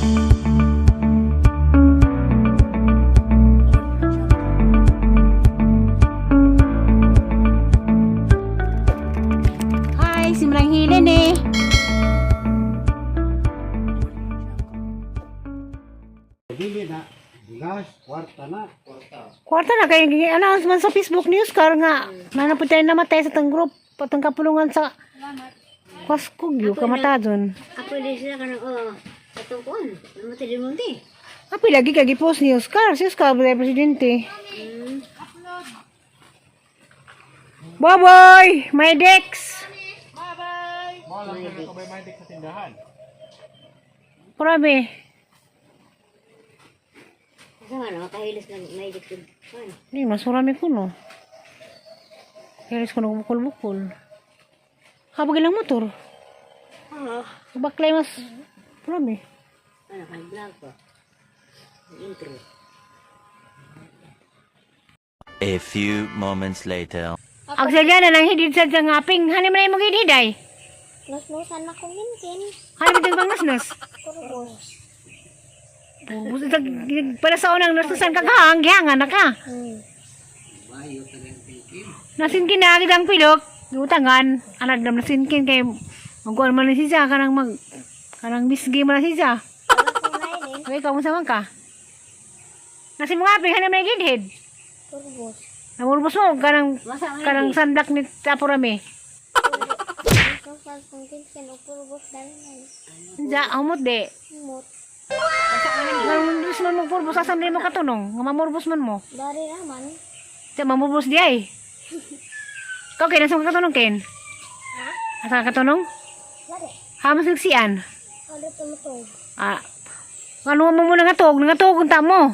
Hi, simrang hilin eh. Dili na bugas, kwarta na. Kwarta na kay announce man sa Facebook news kar nga na po tayo namatay sa tang group patang kapulungan sa Kwaskugyo kamatadon. Ako din sila kanang oh, atong kuan. Namatay din mo di. Api lagi kay gi-post ni Oscar, si Oscar ba presidente. Bye-bye, my Dex. Bye-bye. Grabe. Sa man makahilis ng may dikit kuan. Hindi, mas marami ko no. Kaya ko bukol-bukol. Habang ilang motor. Oh, Baklay mas marami. ano kay vlog ko. Intro. A few moments later. Agsalya na lang hidid sa ngaping. Hani man ay magididay. Nusnusan na kong linkin. Hani man bang nasnas? Purbos. Purpos. Para sa unang nasnasan kagahang gihangan na ka. Nasinkin na agad ang pilok. Utangan. Anag nam nasinkin kay magkuhan man na siya kanang mag kanang bisgi man na siya. Okay, ikaw mo man ka. Nasin mo ngaping hani man ay gidhid. Purbos. Namulbos mo kanang Masa man kanang sunblock ni Tapurami. Nusnusan kong linkin o purbos dahil na. Ja, humot de. Humot. Namulbos man mo purbos asam di mo katunong. Nga mamurbos man mo. Dari naman. Sa mamubos di ay. Ikaw Ken, asa ka katunong Ken? Ha? Asa ka katunong? Dari. Hamas nagsian. Ano tumutog? Ah. Ano mo muna nga tog, nga tog unta mo.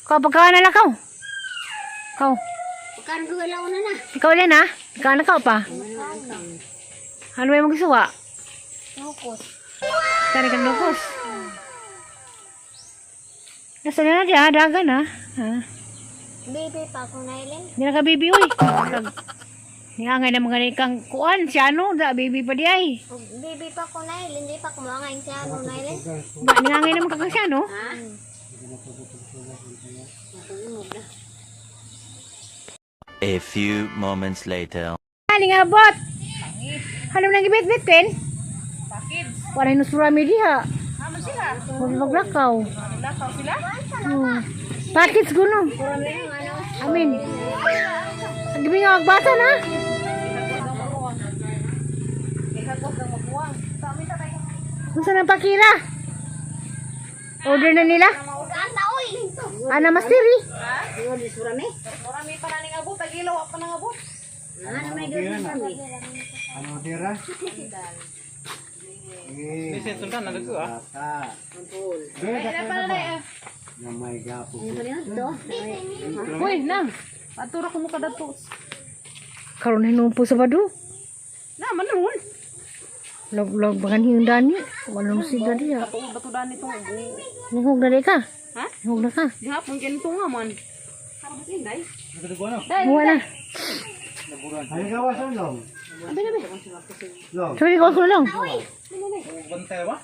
Ikaw pagka na lang kaw. Ikaw. Pagkaon ko wala una na. Ikaw lang ha. Ikaw na kaw pa. Ano may magisuwa? Nukot. Kani kang lukos. Nasa na na dagan ha. Ha? Baby pa ako na ilin. Hindi na ka baby uy. Niangay na mga kang kuan si ano da baby pa di ay. Baby pa ako na ilin. Di pa kumangay siya ako na ilin. Ba niangay naman kakang siya no? A few moments later. Aling abot. Halo nang gibit-bit ken? Wala yung surami diha. Haman sila. Maglakaw. Maglakaw sila? Package guno. Amin. Ang gabi nga magbata na. Kung saan ang pakira? Order na nila? Ganda oy! Ana mastiri. Ingon di surami. Marami pa na ning abot, tagilaw pa nang abot. Ano may gawin surami. Ano dira? Eh, sundan na dito ah. bata. Ampol. Beda ka na ba? Na may gapo. Ano pa to? Uy, nang. Patura ko mo kadato. Karon hinumpo sa bado. Na man nun. Log log bagan hiyong dani. Walong siga diha. Ato bato dani to. Nihog na di ka. Ha? Nihog na ka. Gihapon kinto nga man. Harabot inday. Buwa na. Ano gawa sa long? Long. Sorry, ko ko lang. Bantay ba?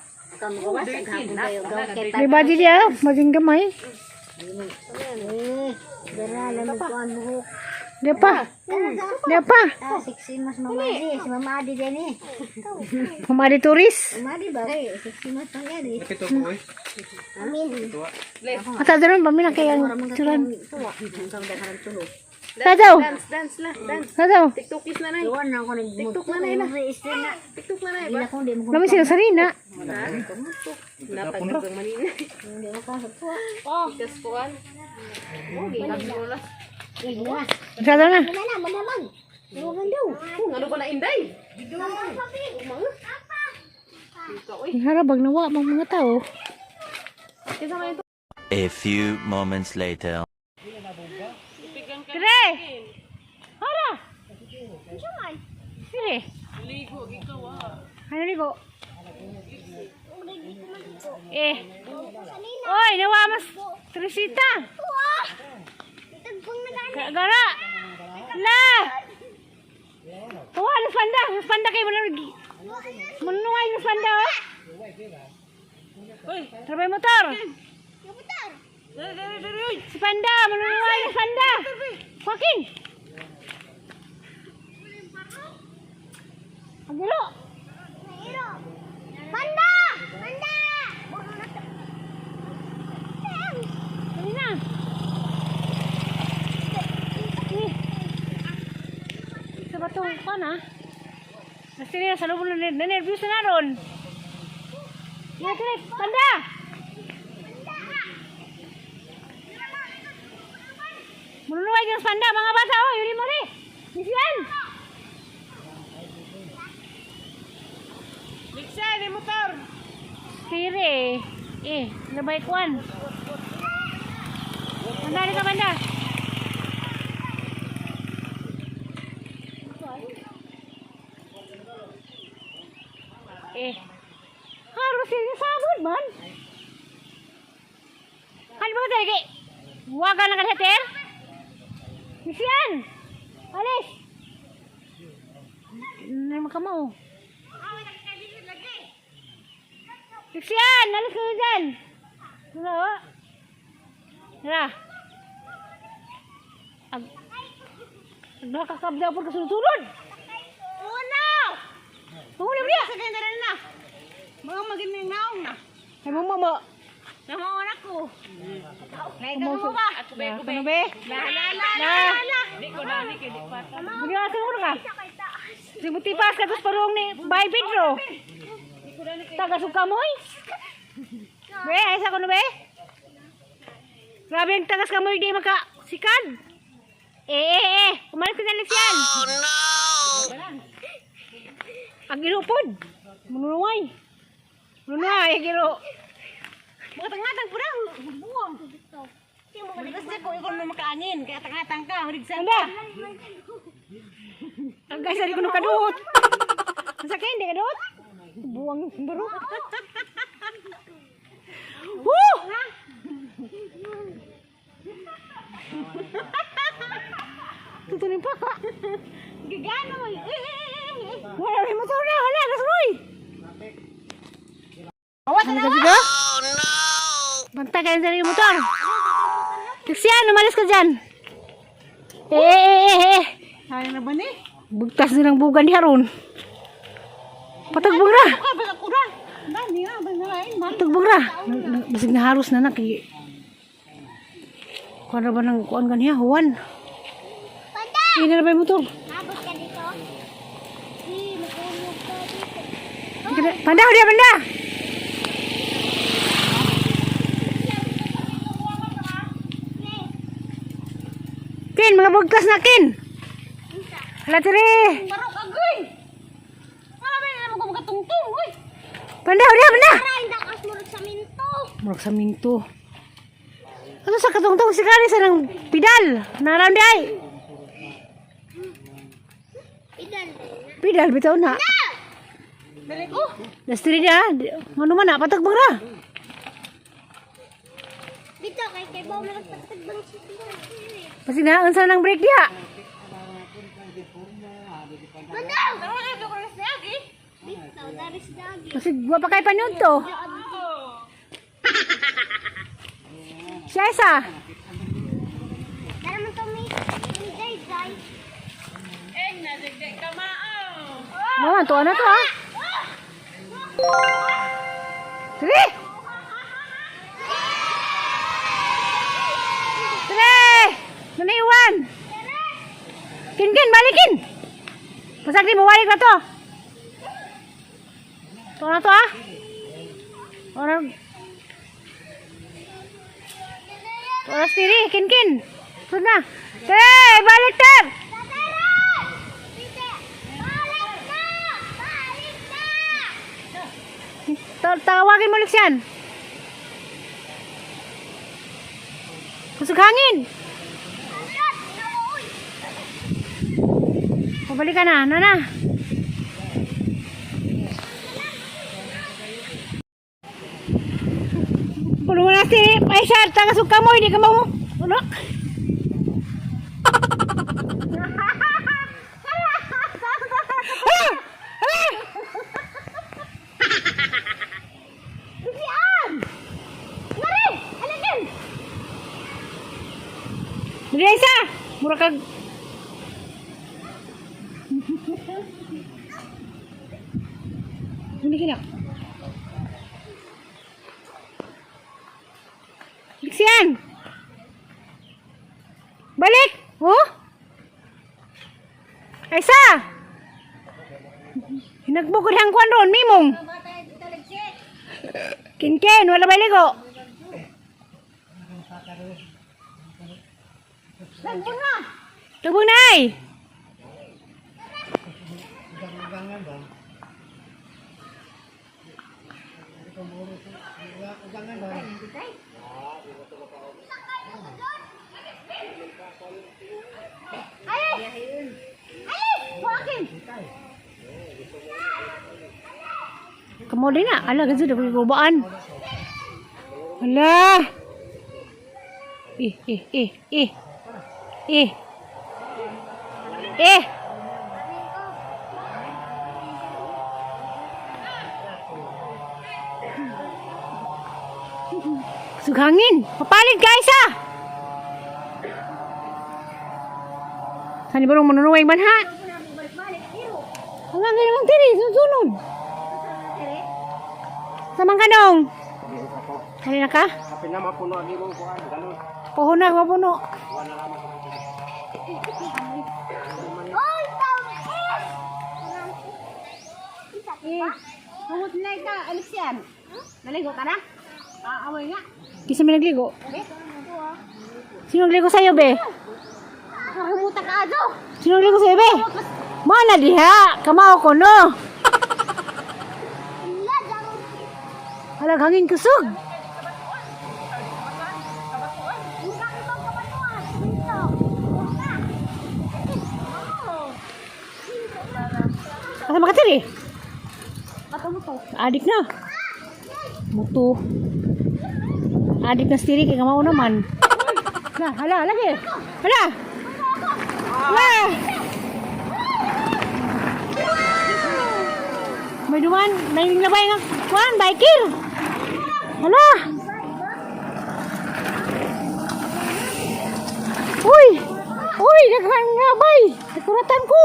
Kamugawas ang hapon kayo gaw kay May body diya, maging gamay. Eh, dara lamig kuan buhok. Di pa. Di pa. Ah, sexy mas mama di, si mama adi din eh. Kumari turis. Mama di ba kay sexy mas mama di. Ito ko eh. Amin. Asa doon pamina kay ang turan. Tuwa, ang kamda karam tulog. Sadaw. Dance, dance la, dance. Sadaw. TikTokis na nay. Tuwa na ako nagmutok na, Nay, na. na. TikTok na nay Hindi ba? na kung di mo Nami sila sarina. Napagdagang manina. hindi mo ka tuwa. Ikas kuan. Nagdulas. Sadaw na. Wala na, manaman. Tuwagan daw. Oh, ngano ba na inday? Harabag nawa mga mga tao. Kinsa man ito? A few moments later. Dire. Hara. Dire. Ligo ikaw ah. Ano ligo? Eh. Oy, nawa mas Trisita. Itagpang na gani. Gara. La. Tuwa ng panda, ng panda kay manung manuay ng panda oh. Trabay motor. Si Panda, manunuway si Panda. Joaquin. Ang gilo. Panda! Panda! Dali na. Eh. Sa batong pa na. Kasi niya sa loob na nervous na ron. Iya, tuloy. Panda! Manunuway din sa panda, mga bata. Oh, yuri mo rin. Misian! Liksa, ni motor. Sire. Eh, labay kwan. Panda, ka panda. Eh. Harus sila sabon man. Ano ba talaga? Waga na ka heter? Misian! Alis! Ano ka mo? Sian! Alis kayo dyan! Wala oh. Tara. Ag Nakakabda po kasunod-sunod. Una! Mahuli mo niya. Sa general na. Mga magandang naong na. Ay, mo mo. Namauna ko. Mo ba? Ano be? La la la La. la. Di ko na ni kay di pa. Bugyan ka mo ka. Si Mutipas ka tapos parong ni Bay Pedro. Taga kamoy. Be, ay sa kuno be. Grabe ang tagas kamoy di maka sikan. Eh eh eh, umalis ka na Lexian. Oh no. Ang ilupod. Manunuway. Manunuway, giro. Mga tangatang pura buwang. Kasi ko ikaw na makaangin kaya tangatang ka, rigsan. Anda. Ang guys, ari ko nung kaduot. Ang sakit, hindi kaduot. Buwang baro. Woo! Tutunin pa ka. Gigano mo. Eh, eh, eh, eh. Wala rin motor na. Wala, nasuloy. Awas na. Oh, no! Bantay kayo sa rin motor. Tiksian, umalis ka dyan. Eh, eh, eh, eh. Sayang na ba ni? Bugtas nilang bugan di haron. Patagbog ra. Ka ba ko ra? Dani na ba na lain man. Patagbog ra. Basig na haros na na kay Kuan ra ba ng kuan ganiya Juan. Panda! Hindi na ba yung motor? Abot ka dito? Di, matulog ka dito. Panda, dia panda. Kin, mga bugtas na kin. Hala tiri. Barok agoy. Wala ba na mo makatungtong oy. Panda, dia panda. Para hindi ka murag sa minto. Murag sa minto. Ano sa katungtong si Kari sa nang pidal? Naroon di ay. Idal na. Pidal bitaw na. Dali ko. Lastiri niya, ano man na, patagbang ra. Dito, kay kay Bao nagpatagbang siya. Kasi na, unsa nang break diha. Panda! Tara na ko na siya agi. Dito, dari si Dagi. Kasi wa pa kay panyod to. Siya isa. Dara man to may may day day. Eh na digdig ka mao. Mama, tuwa na to ha. Sige! Sige! Naniwan! Kinkin, balikin! Pasag di, mawalik na to. Tuwa na to ha. Orang Oras tiri, kinkin. Sud na. Sige, balik ter! Tatara! Dito! Balik na! Balik na! Tawagin mo ulit yan. Kusog hangin. Agad! Nauuy! Pabalik ka na, nana. Puno na si Aisha, tagasog ka mo, hindi ka mo. Ano? Ah! Ah! Dili isa. Mura kag Hindi kina. Liksian. Balik. Oh? Aysa. Hinagbukod ang kwan ron, mimong. Kinken, wala ba ligo? Lagbong na ay. Kamo din na. Ala, ganso, dapat gubaan. Ala. Eh, eh, eh, eh. Eh. Eh. Sughangin. Papalit ka, isa. Saan ba manunuway man ha? Ang hangin naman tiri, sunod. Samang kanong. Halina ka? Kapin na mapuno ang imong kuan, galon. Puho na, mapuno. Oy, tamis! Eh, humot na ka, Alexian. Naligo ka na? Aaway nga. Kisa may nagligo. Sino nagligo sa'yo, be? Humuta ka ato. Sino nagligo sa'yo, be? Mana diha? Kamao ko, no? Halag hangin kusog. Asa makatiri? Adik na. Muto. Adik na stiri kay kamao naman. Na, hala, lagi. Hala. Hala. May duman, may nabay nga kuan biker. Hala. Uy! Uy, daghan nga bay. Nakuratan ko.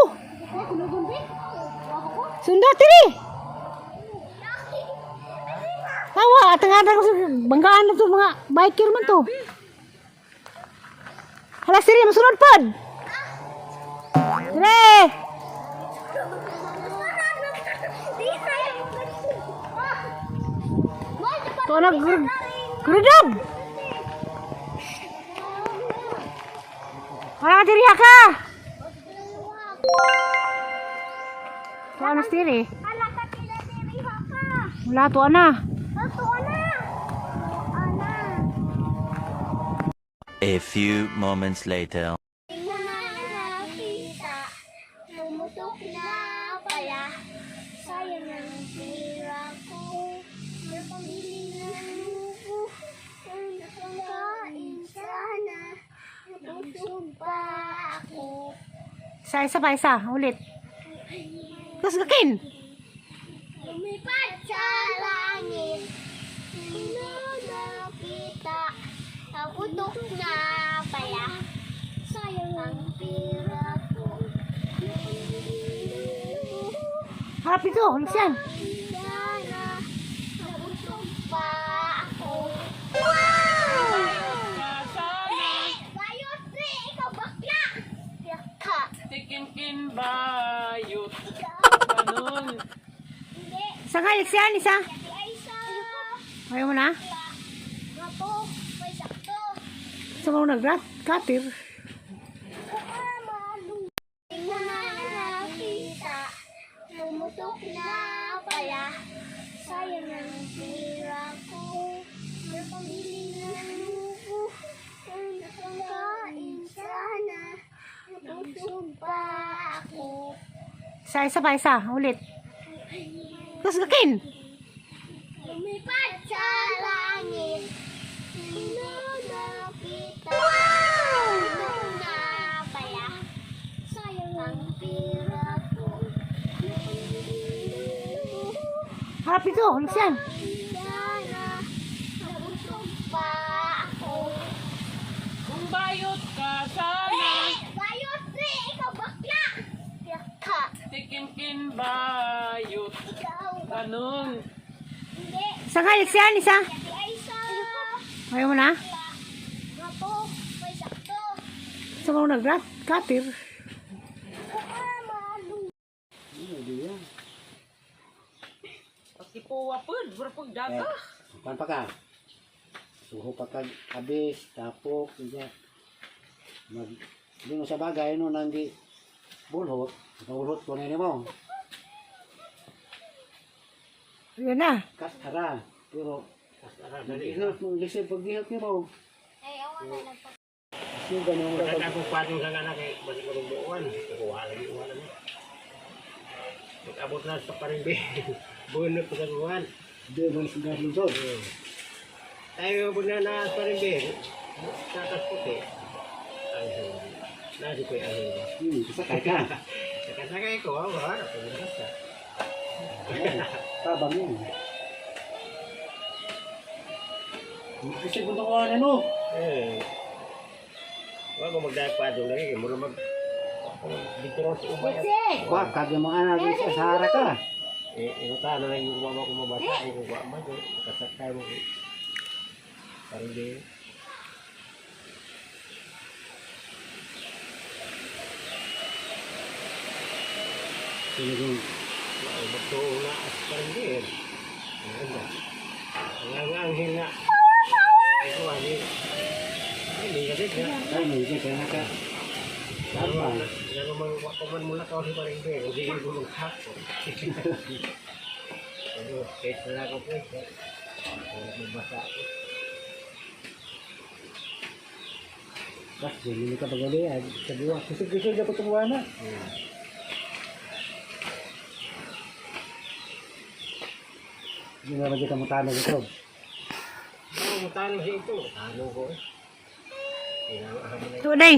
Sunda tiri. Tawa, atang-atang ko sa banggaan na to mga biker man to. Hala siri, masunod pod. Dire. To na grudab. Wala ka diri ka. To na siri. Hala ka tila diri ka. Wala to na. Ato na. Ana. A few moments later. Di na nakita, pumutok na pala. Sayang ang pera ko, may pambili ng lupo. Pangkain sana, nabusog pa ako. Isa, isa pa, isa. Ulit. Tapos gakin. Lumipad sa langit, hindi nakita, naputok na pala. Sayang ang pera ko. Harap ito. Lucian. Sana, nabusog pa ako. Wow! Bayot, pre! Ikaw bakla! Bakla. Tikin-kin bayot. Ganun. Hindi. Isa ka, Lucian. Isa. Ay, sa... Ayaw mo na? Mato, may sakto. Sa mga nagrat, katir. Hindi ko na nakita, pumutok na pala. Sayang ang pera ko, may pambili ng lupo. Pangkain sana, nabusog pa ako. Isa, isa pa, isa. Ulit. Tapos gakin. Lumipad sa langit, hindi nakita. Pumutok na pala. Sayang ang pera ko. Harap ito. Lucian. Sana, nabusog pa ako. Kung bayot ka. bayot. Ganun. Isa ka, Lixian, isa. Ay sa Ayaw mo na? Gato, may sakto. Sa mga nagrat, katir. Malu. Pagkipuwa po, pag daga. Pan pa ka. Suho pa ka abis, tapok, hindi. Mag, hindi mo sa bagay, no, nanggi bulhot. Bulhot ko na mo. Ayan na. Kasara. Pero, nag-ihot mo, lisod pag-ihot ni mo. Ay, awa na lang. Kasi ganyan mo Wala akong padong sa anak eh, basi ko ng buuan. Kuha lagi uwan na. Mag-abot na sa parimbi. Buwan na po sa buwan. Hindi mo sa lungsod. Tayo po na na sa parimbi. Tatas puti. Ay, nasi ko yung ahil. Sakay ka. Sakay ko, ah, wala. Paglakas ka. Tabang yun. Kasi kung ko ano, Eh. Wala ko magdahil padong lagi. Mura mag... Dito lang sa ubay. Ba, kag yung mga anak sa Sahara ka. Eh, ito na lang yung mama ko mabasa. Ay, kung wa man, eh, kasakay mo. Parimbi. Sino yung Ay, magtuo na at parimbi. Ang ganda. Ang ang anghel na. Ay, ko, ani. Ay, hindi kasi na. ay, may hindi kaya naka. Saan pa? Lalo man, wakuman mula ka si parimbi. Hindi ko maghako. Ano, kahit na ako po. Mabasa ako. Bas, hindi ka pag-uli. Sa buwa. Kasi gusto niya ko tumuha na. Hindi naman di ka mutano ito. Ano, mutano siya ito. Mutano ko eh. Kailangan mo na Ito, day.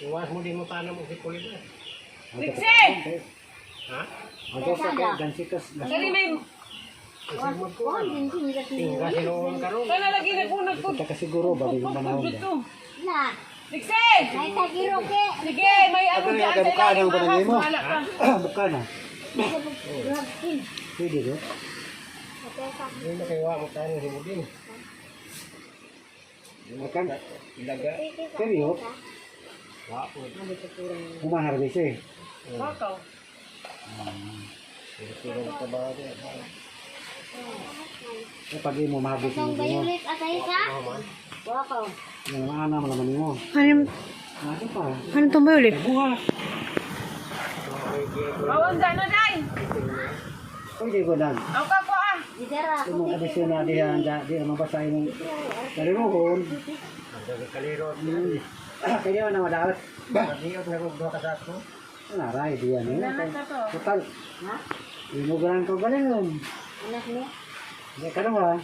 Iwas mo din mutano mo si Kulina. Lixie! Ha? Ang sa kay gansikas. Dali may, Kasi magkuhan. Tingga sinuon karon. sana lagi nagpunag po. Kita ka siguro ba yung panahon ba? Dito. Na. Lixie! Ay, tagiro ke. Sige, may ano Ano dyan yung sa mukha ilalim. ng Ahas, bananay mo? bahala ka. Mukha na. Pwede do? Hindi na kayo mutano si Mudin. Makan. Ilaga. Seryo? Wa po. Humaharvest eh. Bakaw. Pero trabaho niya. Kapag imo mahabot Itong mo mo. violet atay sa? Wakaw. Yung mga anak mo naman mo. Ano, Ano pa? ano itong violet? Buha. Bawang na, day! Pwede ko lang. Ang kako ah! Didara. Yung mga adisyon na diyan, di naman basta yung kalimuhon. Kaliro. Kaya na madalas. Nagiyot na kog duha ka sako. Naray, diyan eh. Total. Inugaran ko galing. Anak mo. Hindi ka naman.